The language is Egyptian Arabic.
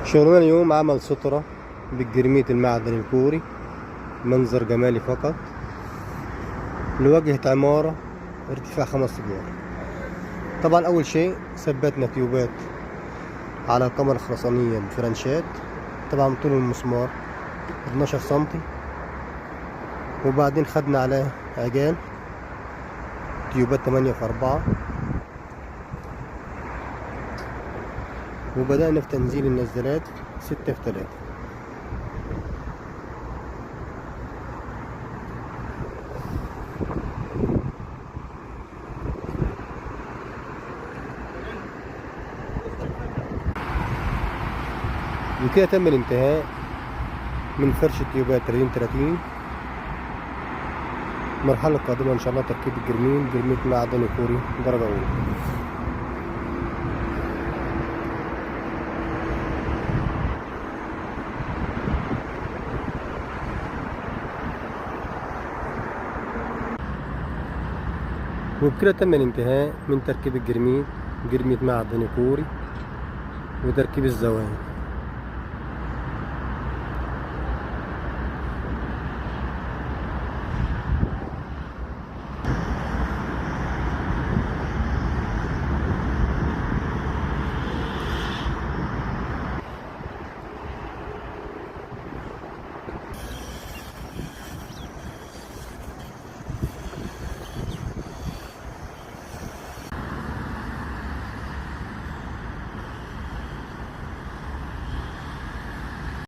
شغلنا اليوم عمل سترة بالجرميت المعدني الكوري، منظر جمالي فقط، لواجهة عمارة ارتفاع 5 ادوار. طبعا اول شيء ثبتنا تيوبات على الكاميرا الخرسانية بفرنشات، طبعا طول المسمار 12 سنتي، وبعدين خدنا عليه عجال تيوبات 8 في 4، وبدأنا في تنزيل النزالات 6 في 3. وكده تم الانتهاء من فرش التيوبات 30 30. المرحلة القادمة إن شاء الله تركيب الجرمين، جرميت معدني كوري درجة أولى. وبكده تم الانتهاء من تركيب الجرميت، جرميت معدني كوري، وتركيب الزوايا.